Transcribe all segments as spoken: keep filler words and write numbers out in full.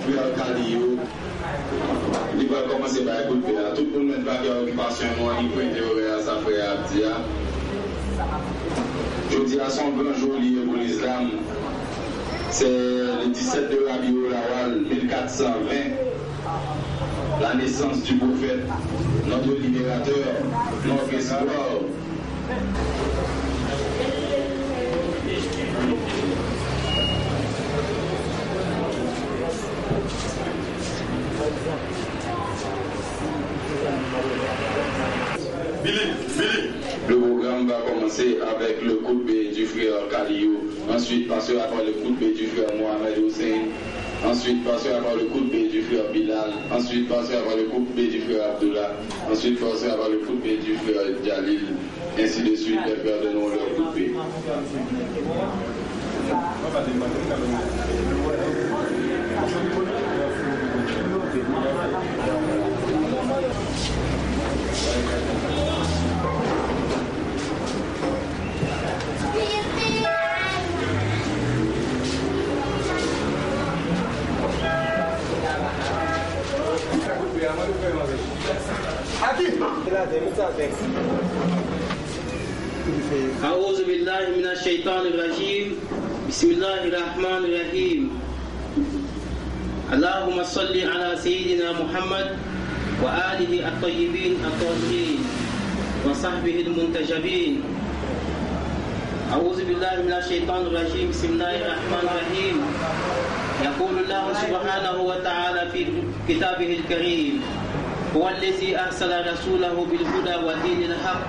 Frè Kaliyo, li pral kòmanse bay kout pye a. Tout moun mèt vakè okipasyon nou an, li prete orè a sa frè a ap di a. Jodi a se yon gran jou li ye pou lizlam. C'est le dix-sept de Rabiul Awal mille quatre cent vingt, la naissance du prophète, notre libérateur, notre espoir. Billy, Billy. Le programme va commencer avec le khutbé du frère Kaliyo. Ensuite, passera par le khutbé du frère Mohamed Hussein. Ensuite, passera par le khutbé du frère Bilal. Ensuite, passera par le khutbé du frère Abdullah. Ensuite, passera par le khutbé du frère Jalil. Ainsi de suite, les frères donneront leur khutbé. أعوذ بالله من الشيطان الرجيم. بسم الله الرحمن الرحيم. اللهم صل على سيدنا محمد وآله الطيبين الطاهرين وصحبه المنتجبين. أعوذ بالله من الشيطان الرجيم. بسم الله الرحمن الرحيم. يقول الله سبحانه وتعالى في كتابه الكريم: هو الذي أرسل رسوله بالهدى ودين الحق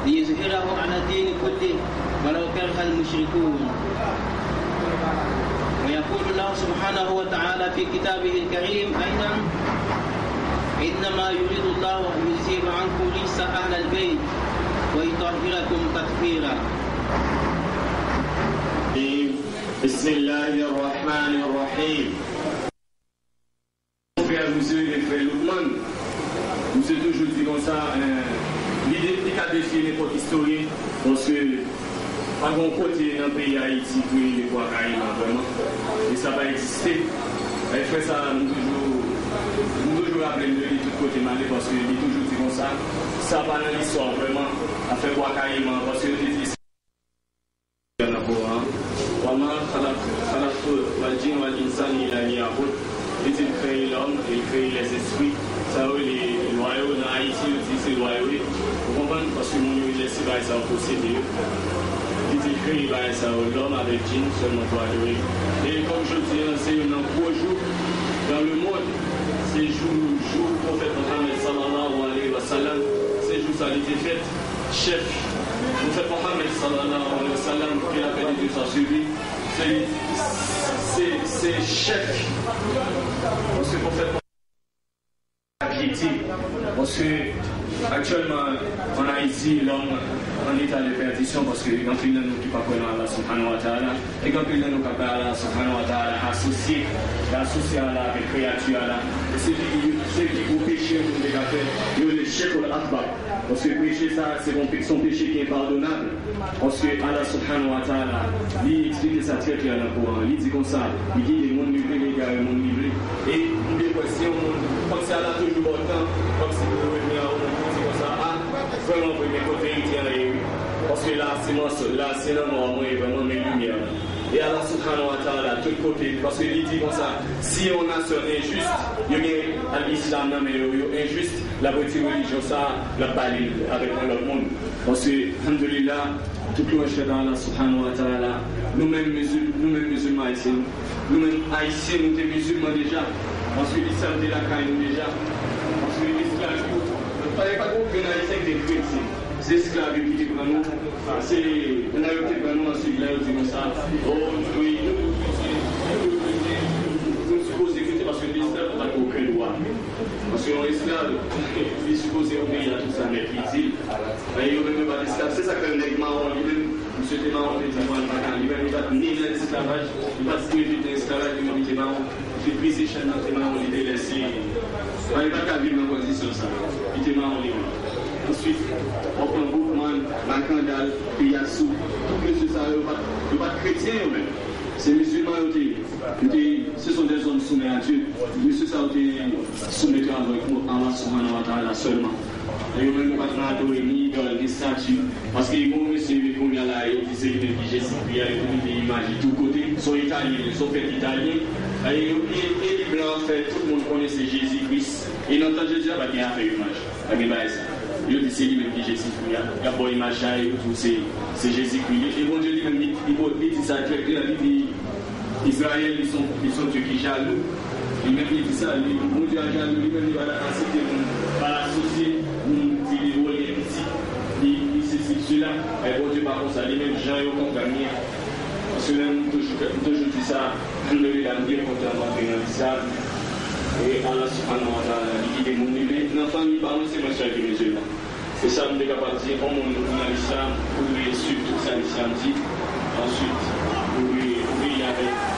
ليظهره على الدين كله ولو كره المشركون. ويقول الله سبحانه وتعالى في كتابه الكريم أيضا: إنما يريد الله ليذهب عنكم الرجس أهل البيت ويطهركم تطهيرا. بسم الله الرحمن الرحيم. Frè misye rele frè Loukman. Misye toujou di konsa, eh, li de-, li ka defye nenpòt istoryen, paske pa gen yon kote nan peyi Ayiti ki rele Bwa Kayiman vrèman. E sa pa egziste. E frè sa, nou toujou, nou toujou raple m de li tout kote m ale, paske li toujou di konsa, sa pa nan listwa vrèman, afè Bwa Kayiman, paske yo te di nan Koran an. وما خلقت الجن والإنس إلا ليعبدون. Li di l kreye lòm, e l kreye lèzespri. Sa yo rele lwa yo nan Ayiti, yo di se lwa yo ye. Ou konprann? Paske moun yo lèse bagay sa yo posede yo. Li di l kreye bagay sa yo, lòm avèk djin, sèlman pou adore. E kòm jodi a, se youn nan gwo jou dans le monde. Se jou, jou pwofèt Mohamed sallallahu alayhi wa sallam. Se jou sa li te fèt. Chèf, Pwofèt Mohamed sallallahu alayhi wa sallam, que la paix de Dieu soit sur lui, se, se, se chèf. Paske pwofèt Mohamed, paske aktyèlman, an Ayiti, lòm an eta de pèdisyon, paske gen anpil nan nou ki pa kwè nan Allah subhanahu wa ta'ala. E gen anpil nan nou k ap bay Allah subhanahu wa ta'ala asosye, y asosye Allah avèk kreyati Allah. E se pi, se pi gwo peche yon moun te ka fè, yo rele Shirkul Akbar. Paske peche sa, se yon pe-, se yon peche ki enpadonab. Paske Allah subhanahu wa ta'ala, li eksplike sa trè klè nan Koran. Li di konsa, li gide moun li vle, li egare moun li vle. E ou te kwè si yon moun, kòmsi Allah toujou ba w tan, kòmsi pou revni a yon moun, pou di konsa, a, vrèman vre, men kote verite an ye, wi. Paske la, se mwen, la, se nan nwa mwen ye vrèman, men limyè. E Allah subhanahu wa ta'ala, tout kote, paske li di konsa, si yon nasyon enjis, yo gen al-Islam nan men yo, yo enjis, l ap retire relijyon sa, l ap ba li l avèk yon lòt moun. Paske, alhamdulillah, tout lwanj fèt a Allah subhanahu wa ta'ala. Nou menm mizil-, nou menm mizilman ayisyen, nou menm ayisyen, nou te mizilman deja. Paske lislam te lakay nou deja. Paske esklav yo, pa, pa gen okenn ayisyen ki te kretyen. Se esklav yo ki te pran nou, se blan yo ki te pran nou, answit blan yo di nou sa, o, nou dwe, nou dwe kretyen, nou dwe kretyen, nou sipoze kretyen paske esklav pa gen okenn dwa. Paske yon esklav, li sipoze obeyi a tout sa mèt li di l. Men yo menm yo pa t esklav. Se sa k fè nèg mawon li menm, misye te mawon, li te di, mwen, li pa ka, li menm li pa t ni nan esklavaj, li pa t dwe viv nan esklavaj, li menm li te mawon. Li te brize chèn nan, te mawon, li te lèse. Li pa t ka viv nan kondisyon sa. Li te mawon li menm. Answit, w ap pran Boukman, Makandal, Piyasou, tout mesye sa yo, yo pa t, yo pa t kretyen yo menm. Se mizilman yo te ye. Yo te, ce sont des hommes soumis à Dieu. Mesye sa yo te soumèt yo avèk Allah subhanahu wa ta'ala sèlman. E yo menm yo pa t nan adore ni idòl, ni estati. Paske yon mesye vin kounye a la, yo di se li menm ki Jezikri a, yo te mete imaj li tout kote. Se yon Italyen, se yon pèp italyen. E yo, e, e li blan an fè tout moun konnen se Jezikri. E nan tan Jezi a, pa t gen afè imaj. Pa gen bagay sa. Yo di se li menm ki Jezikri a. Y ap ba w imaj sa, e yo di w se, se Jezikri. E Bondye li menm, li, li, li di sa trè klè, li di, Izrayèl, ils sont, ils sont Dieu qui jaloux. Li menm li di sa, li, Bondye a jalou, li menm li pa ta aksepte moun, pa l asosye moun ki li voye pitit li, li sesi, sila. Men Bondye pa konsa, li menm jan yo konprann li an. Paske lè m toujou, m toujou di sa, alhamdulillah, m byen kontan m antre nan Lislam. E Allah subhanahu wa ta'ala, li gide moun li, men nan fanmi pa mwen, se mwen sèl ki mizilman. Se sa m te kapab di, yon moun nan Lislam, ou dwe swiv tout sa Lislam di. Answit, ou dwe, ou dwe veye avèk